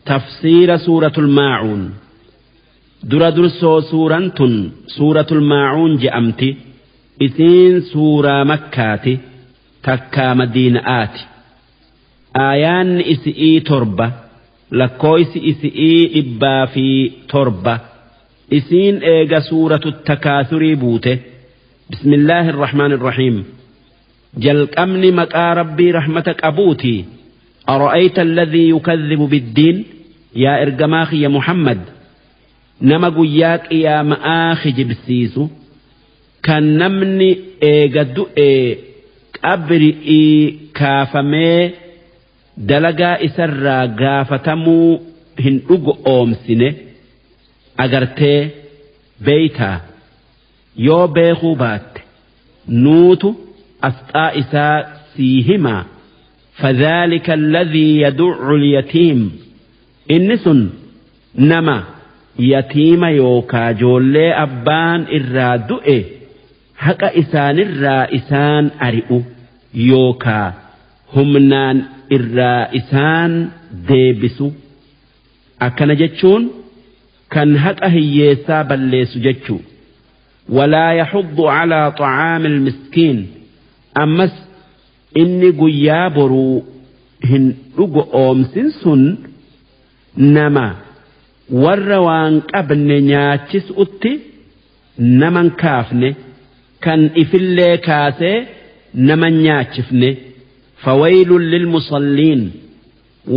Tafsiira Suuratul Maacuun. Dura dursoo suuraan tun Suuratul Maacuun je'amti. Isiin suuraa Makkaati, takkaa Madiina'aati. Aayaanni isi'ii 7, lakkooysi isi'ii 107. Isiin eega Suuratu Takaasurii buute. Bismillaahi irrahmaani irrahiim. Jalqabni maqaa Rabbii rahmata qabuuti. Ara'ayta alladhii yukadhibu biddiin? Yaa ergamaa kiyya Muhammad, nama guyyaa qiyaama'aa kijibsiisu, kan namni eega du'ee qabri'ii kaafamee dalagaa isarraa gaafatamuu hin dhugo'oomsine agartee beeytaa? Yoo beekuu baatte, nuutu asxaa isaa sii himaa. فذلك الذي يدع اليتيم. Inni sun nama yatiima yookaa joollee abbaan irraa du'e haqa isaanirraa isaan ari'u yookaa humnaan irraa isaan deebisu. Akkana jechuun kan haqa hiyyeessaa balleessu jechuu. ولا يحض على طعام المسكين. Ammas inni guyyaa boruu hin dhugo oomsin sun nama warra waan qabne nyaachisutti naman kaafne, kan ifillee kaasee naman nyaachifne. فويل للمصلين.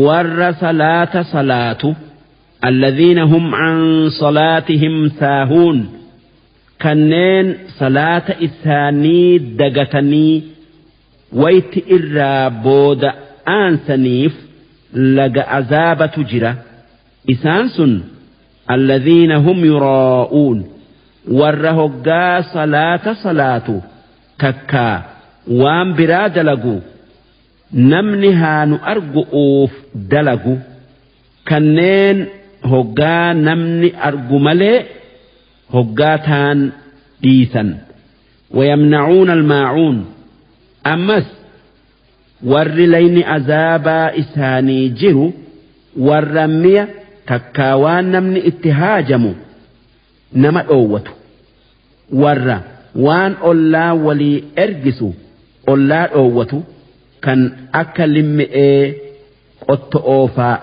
Warra salaata salaatu. الذين هم عن صلاتهم ساهون. Kanneen salaata isaanii dagatanii wayti irraa booda aansaniif laga azaabatu jira. Isaan sun الذين هم يراءون. Warra hoggaa salaata salaatu takkaa waan biraa dalagu namni haa nu argu'uuf dalagu, kanneen hoggaa namni argu malee hoggaa taan dhiisan. ويمنعون الماعون. Ammas warri layni azaabaa isaanii jiru warra mi'a takkaa waan namni itti haajamu nama dhoowwatu, warra waan ollaa walii ergisu ollaa dhoowwatu, kan akka limmi'ee qotto'oofaa.